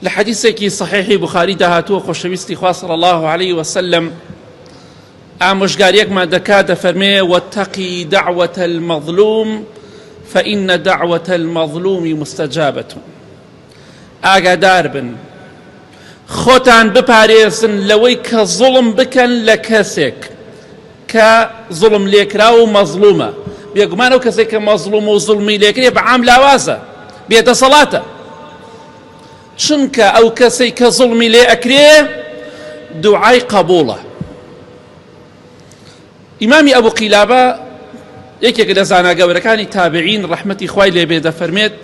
لە حەدیسێکی صحیحی بوخاریدا هاتووە خۆشەویستی خوا صلی الله علیه وسلم ئامۆژگاریەکمان دەکات دەفەرمێ واتقی دعوة المظلوم فإن دعوة المظلوم مستجابة ئاگادار بن خۆتان بپارێزن لەوەی کە زوڵم بکەن لە کەسێک کە زوڵم لێکراو و مەزڵومە بێگومان ئەو کەسێک کە مەزڵوم و زوڵمی لێکرێ بە عام لاوازە بێدەسەڵاتە چونکە ئەو کەسەی کە زوڵمی لێ ئەکرێ دوعای قەبوڵە. ئیمامی ئەبو قیلابە یەکێک لە زانا گەورەکانی تابعین ڕەحمەتی خوای لێ بێ دەفەرمێت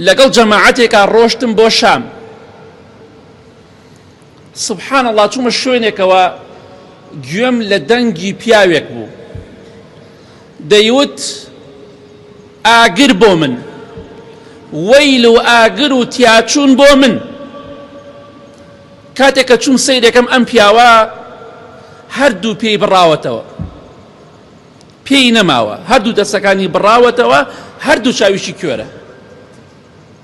لەگەڵ جەماعەتێکا ڕۆشتم بۆ شام سبحان الله چوومە شوێنێکەوە گوێم لە دەنگی پیاوێک بوو دەیوت ئاگر بۆ من وەیل و ئاگر و تیاچوون بۆ من کاتێک کە چووم سەیرەکەم ئەم پیاوە هەردوو پێی بڕاوەتەوە پێی نەماوە هەردوو دەستەکانی بڕاوەتەوە هەردوو چاویشی کوێرە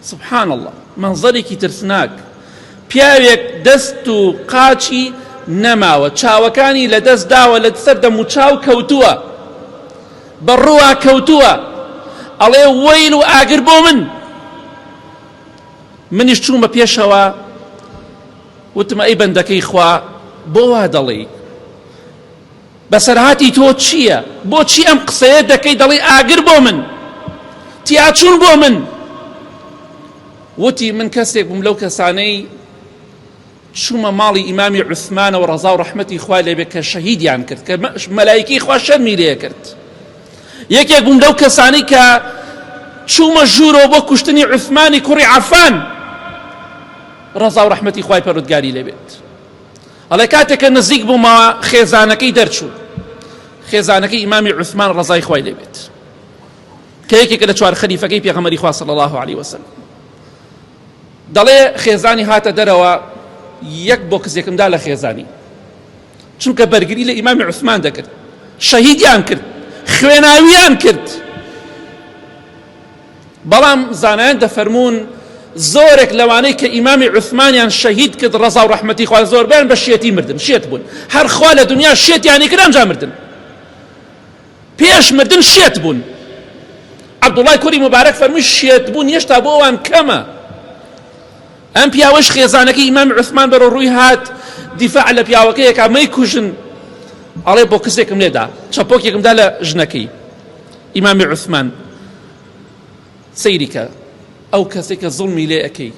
سبحان اللە مەنزەرێکی ترسناک پیاوێک دەست و قاچی نەماوە چاوەکانی لە دەست داوە لە سەر دەم و چاو کەوتووە بە ڕووا کەوتووە ئەڵێ وەیل و ئاگر بۆ من منیش چوومە پێشەوە وتم ئەی بەندەکەی خوا بۆ وا دەڵێی بەسەرهاتی تۆ چییە؟ بۆچی ئەم قسەیە دەکەی دەڵێی ئاگر بۆ من؟ تیاچوون بۆ من؟ وتی من کەسێک بووم لەو کەسانەی چوومە ماڵی ئیمامی عوسمانەوە ڕەزا و ڕەحمەتی خوا لێبێ کە شەهیدیان کرد کە مەلایکەی خوا شەرمی لێ کرد یەکێک بووم لەو کەسانی کە چوومە ژوورەوە بۆ کوشتنی عوسمانی کوڕی عەفان ڕەزا و ڕەحمەتی خوای پەروەردگاری لێبێت ئەڵێ کاتێک کە نزیک بوومەوە خێزانەکەی دەرچوو خێزانەکەی ئیمامی عوسمان ڕەزای خوای لێبێت کە یەکێکە لە چوار خەلیفەکەی پێغەمبەری خوا صلی الله علیه وسلم دەڵێ خێزانی هاتە دەرەوە یەک بۆ کزێکم دا لە خێزانی چونکە بەرگری لە ئیمامی عوسمان دەکرد شەهیدیان کرد خوێناویان کرد بەڵام زانایان دەفەرموون زۆرێک لەوانەی کە ئیمامی عوسمانیان شەهید کرد ڕەزا و ڕەحمەتی خوا زۆربەیان بە شێتی مردن شێت بوون هەر خوا لە دنیا شێتیانی کرد ئەمجا مردن پێش مردن شێت بوون عەبدوڵای کوڕی مبارەک فەرمووی شێت بوون هێشتا بۆ ئەوان کەمە ئەم پیاوەش خێزانەکەی ئیمام عوسمان بەرەو ڕووی هات دیفاع لە پیاوەکەیەکە مەیکوژن ئەڵێ بۆ کزێکم لێدا چەپۆکێکم دا لە ژنەکەی ئیمامی عوسمان سەیری کە ئەو کەسێک کە زوڵمی لێ ئەکەی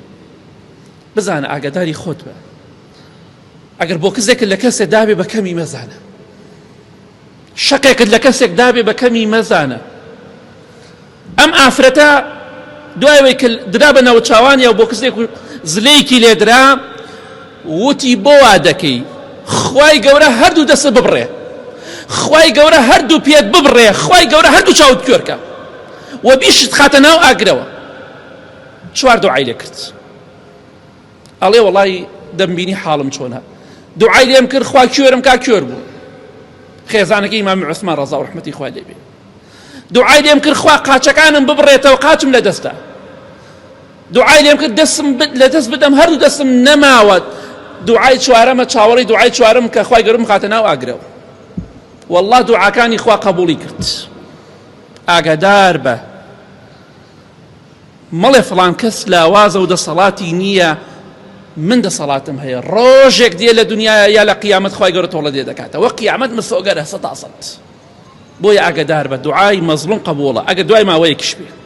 بزانە ئاگاداری خۆت بە ئەگەر بۆ کزێکت لە کەسێ دابێ بە کەمی مەزانە شەقێکت لە کەسێک دابێ بە کەمی مەزانە ئەم ئافرەتە دوای ئەوەی کە درا بە ناوچاوانیا و بۆ کزێک و زلەیەکی لێدرا وتی بۆ وا دەکەی خوای گەورە هەردوو دەست ببڕێ خوای گەورە هەردوو پێت ببڕێ خوای گەورە هەردوو چاوت کوێرکە و بیشت خاتە ناو ئاگرەوە چوار دوعای لێ کرد ئەڵێ وەڵی دەمبینی حاڵم چۆنە دوعای لێم کرد خوا کوێرم کا کوێر بوو خێزانەکەی ئیمام عوسمان ڕەزا و ڕەحمەتی خوای لێ بێ دوعای لێم کرد خوا قاچەکانم ببڕێتەوە قاچم لە دەستە دوعای لێم کرد دەستم لە دەست بدەم هەردوو دەستم نەماوە دوعای چوارەمە چاوەڕی دوعای چوارم کە خوای گەورم خاتە ناو ئاگرەوە والله دوعاکانی خوا قبوڵی کرد ئاگادار بە مەڵێ فڵان کەس لاوازە و دەسەڵاتی نییە من دەسەڵاتم هەیە ڕۆژێک دێ لە دنیا یا لە قیامەت خوای گەورە تۆڵە لێ دەکاتەوە قیامەت مسۆگەرە سەتا سەد بۆیە ئاگەدار بە دوعای مەزڵوم قبوڵە ئەگەر دوای ماوەیەکیش بێ.